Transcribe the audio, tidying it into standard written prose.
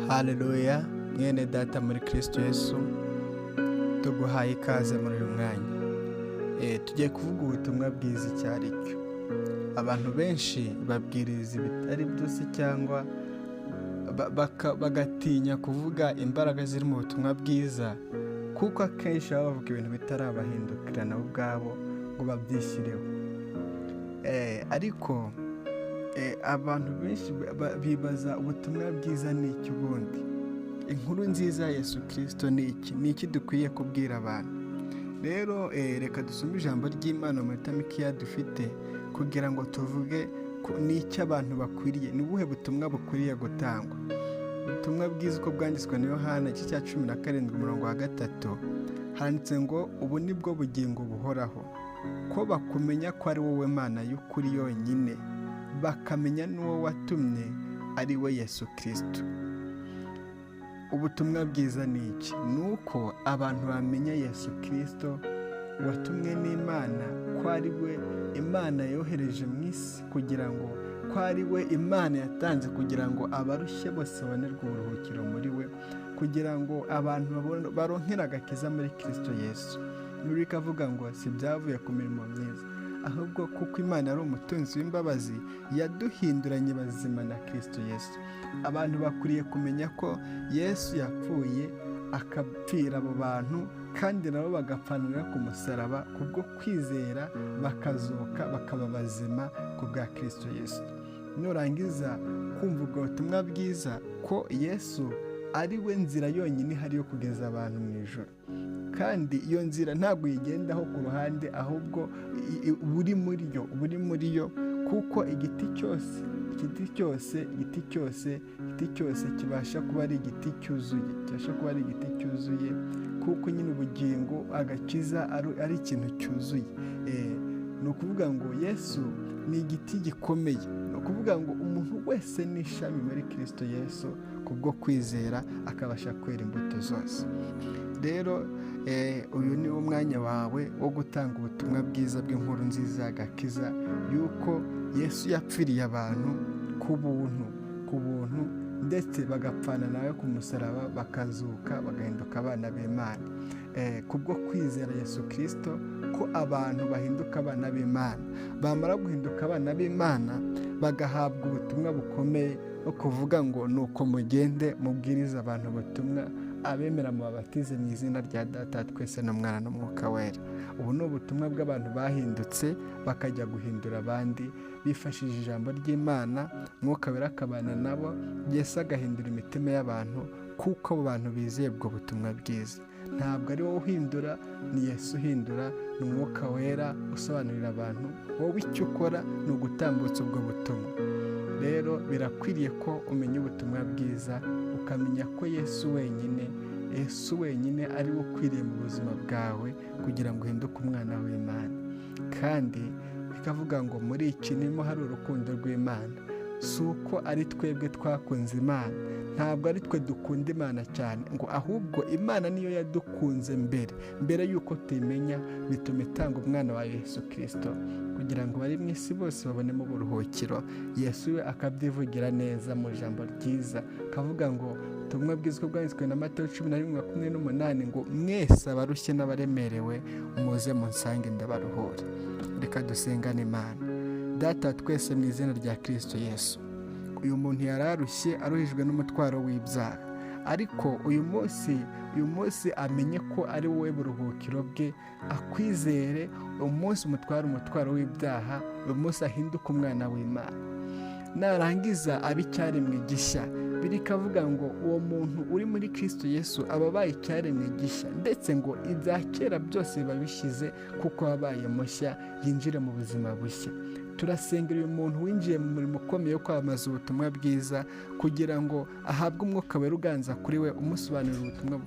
Haleluya, mwene data muri Kristo Yesu, tuguhaye ikaze muri uyu mwanya. Tugiye kuvuga ubutumwa bwiza icyo ari cyo. Abantu benshi babwiriza ibitari byo se cyangwa bagatinya kuvuga imbaraga ziri mu butumwa bwiza, kuko akenshi baba bavuga ibintu bitarabahindukira nabo ubwabo ngo babyishyireho. Ariko abantu benshi bibaza ubutumwa bwiza ni iki ubundi? Inkuru nziza ya Yesu Kristo ni iki? Ni iki dukwiye kubwira abantu? Rero reka dusome ijambo ry'Imana mu minota mikeya dufite kugira ngo tuvuge ko ni icyo abantu bakwiriye, ni ubuhe butumwa bukwiriye gutangwa. Ubutumwa bwiza uko bwanditswe na Yohana igice cya 17 umurongo wa 3, handitse ngo ubu ni bwo bugingo buhoraho, ko bakumenya ko ari wowe Mana y'ukuri yonyine, bakamenya n'uwo watumye ari we Yesu Kristo. Ubutumwa bwiza ni iki? Ni uko abantu bamenya Yesu Kristo watumwe n'Imana, ko ari we Imana yohereje mu isi kugira ngo, ko ari we Imana yatanze kugira ngo abarushye bose babonerwe uburuhukiro muri we, kugira ngo abantu baronkere agakiza muri Kristo Yesu. Bibiliya ikavuga ngo si ibyavuye ku mirimo myiza, ahubwo kuko Imana ari umutunzi w'imbabazi yaduhinduranye bazima na Kristo Yesu. Abantu bakwiriye kumenya ko Yesu yapfuye akapfira abo bantu, kandi nabo bagapfanira ku musaraba kubwo kwizera, bakazuka bakaba bazima ku bwa Kristo Yesu. Nurangiza kumva ubwo butumwa bwiza ko Yesu ari we nzira yonyine ihari yo kugeza abantu mu ijuru, kandi iyo nzira ntabwo uyigendaho ku ruhande, ahubwo buri muri yo, buri muri yo, kuko igiti cyose, igiti cyose, igiti cyose, igiti cyose kibasha kuba ari igiti cyuzuye, kibasha kuba ari igiti cyuzuye, kuko nyine ubugingo, agakiza ari ikintu cyuzuye. Ni ukuvuga ngo Yesu ni igiti gikomeye, ni ukuvuga ngo umuntu wese ni ishami muri Kristo Yesu, kubwo kwizera akabasha kwera imbuto zose. Rero uyu ni wo mwanya wawe wo gutanga ubutumwa bwiza bw'inkuru nziza y'agakiza, yuko Yesu yapfiriye abantu ku buntu, ku buntu, ndetse bagapfana nawe ku musaraba, bakazuka bagahinduka abana b'Imana. Kubwo kwizera Yesu Kristo, ko abantu bahinduka abana b'Imana, bamara guhinduka abana b'Imana bagahabwa ubutumwa bukomeye bwo kuvuga ngo nuko mugende mubwirize abantu ubutumwa, abemera mubabatize mu izina rya Data twese n'Umwana n'Umwuka Wera. Ubu ni ubutumwa bw'abantu bahindutse bakajya guhindura abandi bifashishije ijambo ry'Imana, Mwuka Wera akabana nabo, Yesu agahindura imitima y'abantu, kuko abo bantu bizeye ubwo butumwa bwiza. Ntabwo ari wowe uhindura, ni Yesu uhindura, ni Umwuka Wera usobanurira abantu. Wowe icyo ukora ni ugutambutsa ubwo butumwa. Rero birakwiriye ko umenya ubutumwa bwiza, ukamenya ko Yesu wenyine, Yesu wenyine ari we ukwiriye mu buzima bwawe kugira ngo uhinduke umwana w'Imana. Kandi bikavuga ngo muri iki nimo hari urukundo rw'Imana. Si uko ari twebwe twakunze Imana, ntabwo ari twe dukunda Imana cyane, ngo ahubwo Imana niyo yadukunze mbere, mbere y'uko tuyimenya, bituma itanga umwana wa Yesu Kristo kugira ngo abari mu isi bose babonemo uburuhukiro. Yesu we akabyivugira neza mu ijambo ryiza, akavuga ngo ubutumwa bwiza uko bwanditswe na Matayo 11:28 ngo mwese abarushye n'abaremerewe muze munsange ndabaruhura. Reka dusengane Imana. Data twese mu izina rya Kristo Yesu, uyu muntu yari arushye, aruhijwe n'umutwaro w'ibyaha, ariko uyu munsi amenye ko ari wowe buruhukiro bwe, akwizere. Uyu munsi umutware umutwaro w'ibyaha, uyu munsi ahinduke umwana w'Imana, narangiza abe icyaremwe gishya. Bikavuga ngo uwo muntu uri muri Kristo Yesu aba abaye icyaremwe gishya, ndetse ngo ibya kera byose biba bishize kuko wabaye mushya, yinjire mu buzima bushya. Turasengera uyu muntu winjiye mu murimo ukomeye wo kwamamaza ubutumwa bwiza, kugira ngo ahabwe Umwuka Wera uganza kuri we, umusobanurira ubutumwa.